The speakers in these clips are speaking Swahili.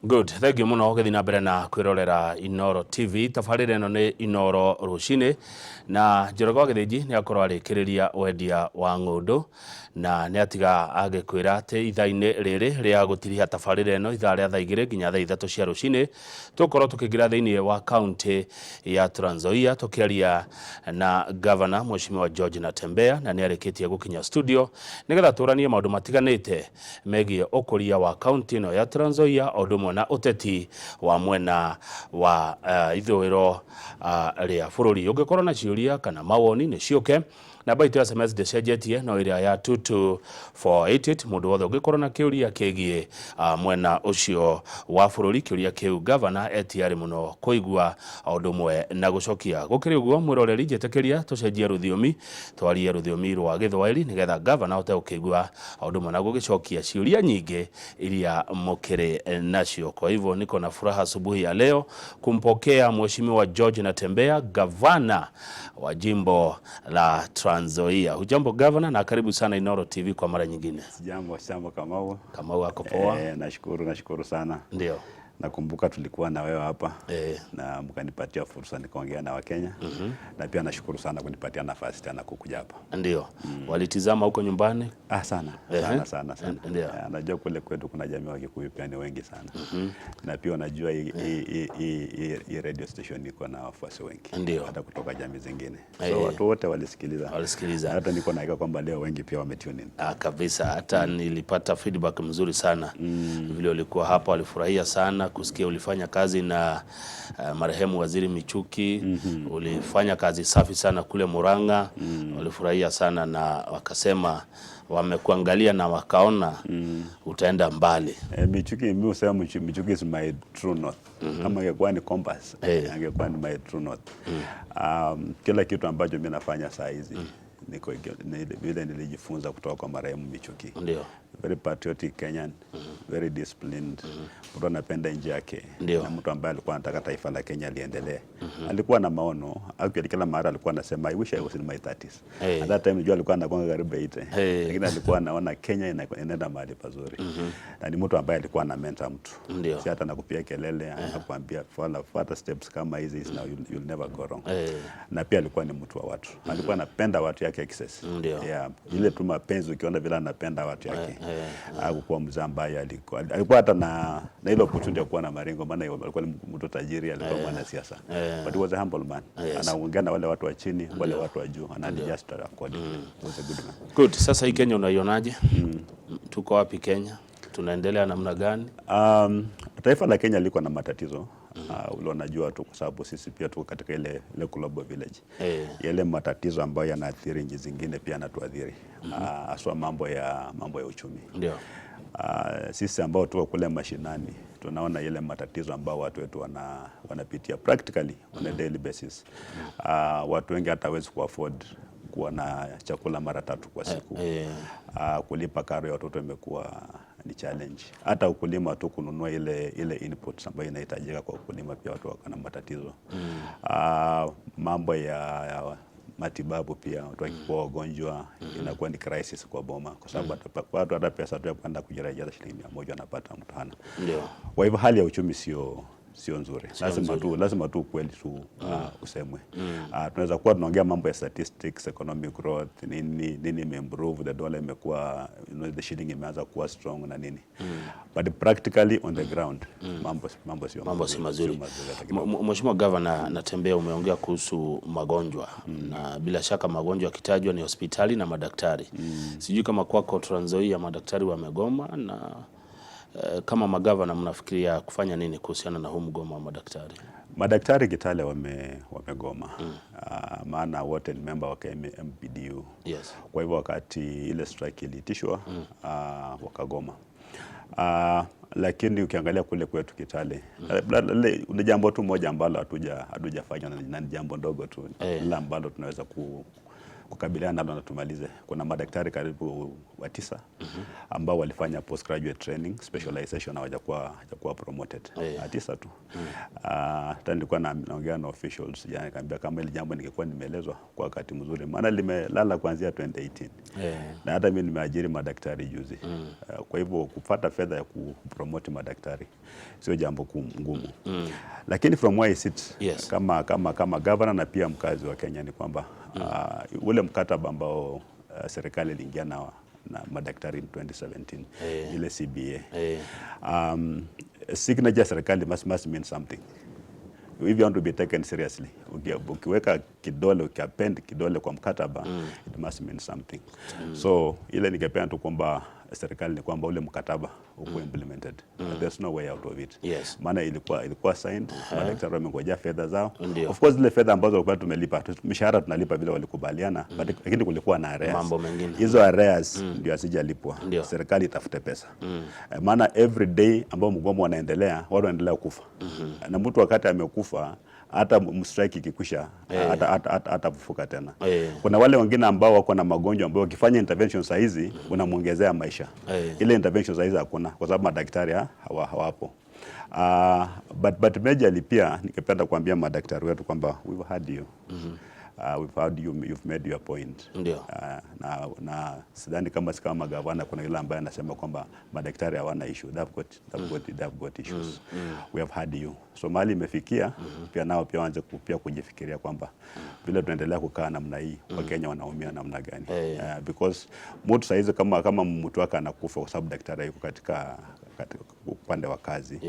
Good, thank you muno gũgĩthiĩ na mbere na kwĩrorera Inoro TV. Tabarĩra ĩno nĩ Inoro rũcinĩ, na Njoroge wa Gĩthĩnji nĩ akorwo arĩkĩrĩria wendia wa ng'ũndũ, na nĩ atiga agĩkwĩra atĩ ithaa-inĩ rĩrĩ rĩa gũtiriha tabarĩra ĩno, ithaa rĩa thaa 2 nginya thaa 3 cia rũcinĩ, tũgũkorwo tũkĩingĩra thĩinĩ wa kaunti ya Trans Nzoia tũkĩaria na gavana Mheshimiwa George Natembeya, na nĩ arĩkĩtie gũkinya studio nĩgetha tũranie maũndũ matiganĩte megiĩ ũkũria wa kaunti ĩno ya Trans Nzoia, o ũndũ ũmwe na ũteti wa mwena wa ithũĩro rĩa bũrũri. Ũngĩkorwo na ciũria kana mawoni, nĩ ciũke. Namba itũ ya SMS ndĩcenjetie, no ĩrĩa ya 22488. Mũndũ wothe ũngĩkorwo na kĩũria kĩgiĩ mwena ũcio wa bũrũri, kĩũria kĩu gavana etiarĩ mũno kũigua o ũndũ ũmwe na gũcokia. Gũkĩrĩ ũguo, mwĩroreri, njĩtĩkĩria tũcenjie rũthiomi, twarie rũthiomi rwa Gĩthwaĩri nĩgetha gavana ahote gũkĩigua o ũndũ ũmwe na gũgĩcokia ciũria nyingĩ iria mũkĩrĩ nacio. Kwa hivyo niko na furaha asubuhi ya leo kumpokea Mheshimiwa George Natembeya, gavana wa jimbo la Trans Nzoia. Hujambo, gavana, na karibu sana Inoro TV kwa mara nyingine. Sijambo, sijambo, Kamau. Kamau ako poa. Nashukuru, nashukuru sana. Ndio. Nakumbuka tulikuwa na wewe hapa na mkanipatia fursa nikaongea na Wakenya na pia nashukuru sana kunipatia nafasi tena kukuja hapa. Ndio. Walitizama huko nyumbani? Ah, sana sana sana sana. Ndio. Najua kule kwetu kuna jamii wa Kikuyu pia ni wengi sana na pia unajua hii radio station iko na wafuasi wengi hata kutoka jamii zingine, so watu wote walisikiliza. Walisikiliza. Hata niko na hakika kwamba leo wengi pia wametune in. Ah, kabisa, hata nilipata feedback mzuri sana vile ulikuwa hapa, walifurahia sana kusikia ulifanya kazi na marehemu Waziri Michuki. Ulifanya kazi safi sana kule Murang'a. Walifurahia sana na wakasema wamekuangalia na wakaona utaenda mbali. Michuki, mimi husema Michuki is my true north. Kama angekuwa ni compass, angekuwa ni my true north. Kila kitu ambacho mimi nafanya saa hizi niko vile nilijifunza kutoka kwa marehemu Michuki. Very patriotic Kenyan, very disciplined. Mtu anapenda nchi yake na mtu ambaye alikuwa anataka taifa la Kenya liendelee. Alikuwa na maono. Actually, kila mara alikuwa anasema, "I wish I was in my 30s." At that time unajua alikuwa anakuwa karibu 80. Lakini alikuwa anaona Kenya inaenda mahali pazuri. Na ni mtu ambaye alikuwa ana mentor mtu. Si hata anakupigia kelele, anakuambia follow, fuata steps kama hizi now you'll never go wrong. Na pia alikuwa ni mtu wa watu. Alikuwa anapenda watu yake excess. Yeah, ile tu mapenzi, ukiona vile anapenda watu yake. Hakukuwa mzee ambaye alikuwa hata na ile opportunity ya kuwa na maringo, maana alikuwa ni mtu tajiri, alikuwa mwanasiasa. But he was a humble man. Anaongea na wale watu wa chini, wale watu wa juu, ana adjust accordingly. He was a good man. Good. Sasa hii Kenya unaionaje? Tuko wapi Kenya? Tunaendelea namna gani? Taifa la Kenya liko na matatizo ule unajua tu, kwa sababu sisi pia tuko katika ile global village. Yale matatizo ambayo yanaathiri nchi zingine pia yanatuathiri, haswa mambo ya uchumi. Sisi ambao tuko kule mashinani tunaona ile matatizo ambao watu wetu wanapitia practically on a daily basis. Watu wengi hata hawezi kuafford kuwa na chakula mara tatu kwa siku. Kulipa karo ya watoto imekuwa ni challenge. Hata ukulima tu, kununua ile inputs ambayo inahitajika kwa ukulima, pia watu wako na matatizo. Mambo ya matibabu pia, watu wakikuwa wagonjwa inakuwa ni crisis kwa boma, kwa sababu watu hata pesa tu ya kwenda kujirejeza shilingi 100 anapata mtu hana. Kwa hivyo hali ya uchumi sio nzuri. Lazima nzuri. Tu ukweli tu usemwe. Tunaweza kuwa tunaongea mambo ya statistics, economic growth, nini nini imeimprove, the dollar imekuwa, the shilling imeanza kuwa strong na nini. But practically on the ground mambo sio Mambo si mazuri. Sio mazuri hata kidogo. Mheshimiwa Gavana Natembeya, umeongea kuhusu magonjwa, na bila shaka magonjwa yakitajwa ni hospitali na madaktari. Sijui kama kwako Trans Nzoia madaktari wamegoma, na kama magavana mnafikiria kufanya nini kuhusiana na huu mgomo wa madaktari? Madaktari Kitale wamegoma, maana wote ni member wa KMPDU. Kwa hivyo wakati ile strike iliitishwa, wakagoma. Lakini ukiangalia kule kwetu Kitale, ni jambo tu moja ambalo hatujafanya na ni jambo ndogo tu, lile ambalo tunaweza kukabiliana nalo na tumalize. Kuna madaktari karibu 9 ambao walifanya postgraduate training specialization, hawajakuwa promoted. 9 tu. Hata nilikuwa naongea na officials jana, nikamwambia kama hili jambo ningekuwa nimeelezwa kwa wakati mzuri, maana limelala kuanzia 2018 na hata mimi nimeajiri madaktari juzi. Kwa hivyo kupata fedha ya kupromote madaktari sio jambo ngumu. Lakini from where I sit, kama governor na pia mkazi wa Kenya, ni kwamba ule mkataba ambao serikali iliingia na madaktari in 2017, ile CBA, signature ya serikali must mean something if you want to be taken seriously. Ukiweka kidole, ukiappend kidole kwa mkataba, it must mean something. So ile ningependa tu kwamba serikali ni kwamba ule mkataba ukuwe implemented. There's no way out of it. Maana ilikuwa signed, madaktari wamengojea fedha zao. Of course zile fedha ambazo walikuwa tumelipa, mishahara tunalipa vile walikubaliana, but lakini kulikuwa na arrears. Mambo mengine. Hizo arrears ndio hazijalipwa. Serikali itafute pesa. Maana every day ambao mgomo wanaendelea, watu wanaendelea kufa. Na mtu wakati amekufa, hata mstrike ikikwisha, hata fufuka tena. Kuna wale wengine ambao wako na magonjwa ambao wakifanya intervention saa hizi unamwongezea maisha. Ile intervention saa hizi hakuna kwa sababu madaktari hawapo. But majorly pia ningependa kuambia madaktari wetu kwamba we've heard you. We've heard you, you've made your point. Na sidhani kama si kama magavana kuna yule ambaye anasema kwamba madaktari hawana issue. They've got issues. We have heard you. So mahali imefikia, pia nao pia waanze pia kujifikiria kwamba vile tunaendelea kukaa namna hii, Wakenya wanaumia namna gani? Because mtu saizi kama mtu wake anakufa kwa sababu daktari yuko katika upande wa kazi,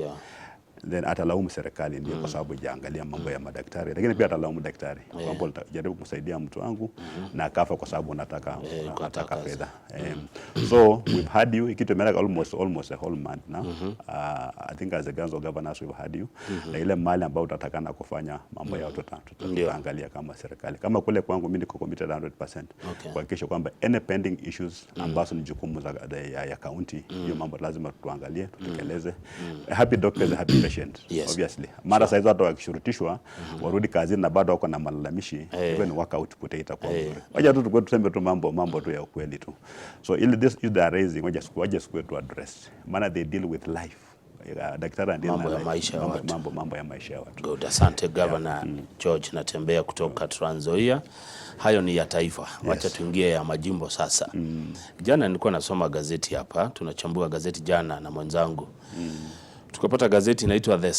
then atalaumu serikali ndio kwa sababu ijaangalia mambo ya madaktari, lakini pia atalaumu daktari kwamba jaribu kumsaidia mtu wangu na akafa kwa sababu unataka Unataka fedha. So we've had you, kitu imeenda almost a whole month now. I think as a Council of Governors we've had you, na ile mali ambayo utatakana kufanya mambo yao tutaangalia kama serikali. Kama kule kwangu mimi niko committed 100% kuhakikisha kwamba any pending issues ambazo ni jukumu ya county, hiyo mambo lazima tuangalie, tutekeleze. A happy doctor is a happy patient, obviously. Mara saizi watu wakishurutishwa warudi kazini na bado wako na malalamishi, even work output itakuwa mzuri. Wacha tu tuseme tu mambo tu ya ukweli tu. So ile this issue they are raising, wacha siku tu address. Maana they deal with life. Daktari anadeal Mambo na ya life. Maisha ya watu. Mambo ya maisha ya watu. Good. Asante, Governor George Natembeya kutoka Trans Nzoia. Hayo ni ya taifa. Wacha tuingie ya majimbo sasa. Jana nilikuwa nasoma gazeti hapa, tunachambua gazeti jana na mwenzangu. Tukapata gazeti inaitwa The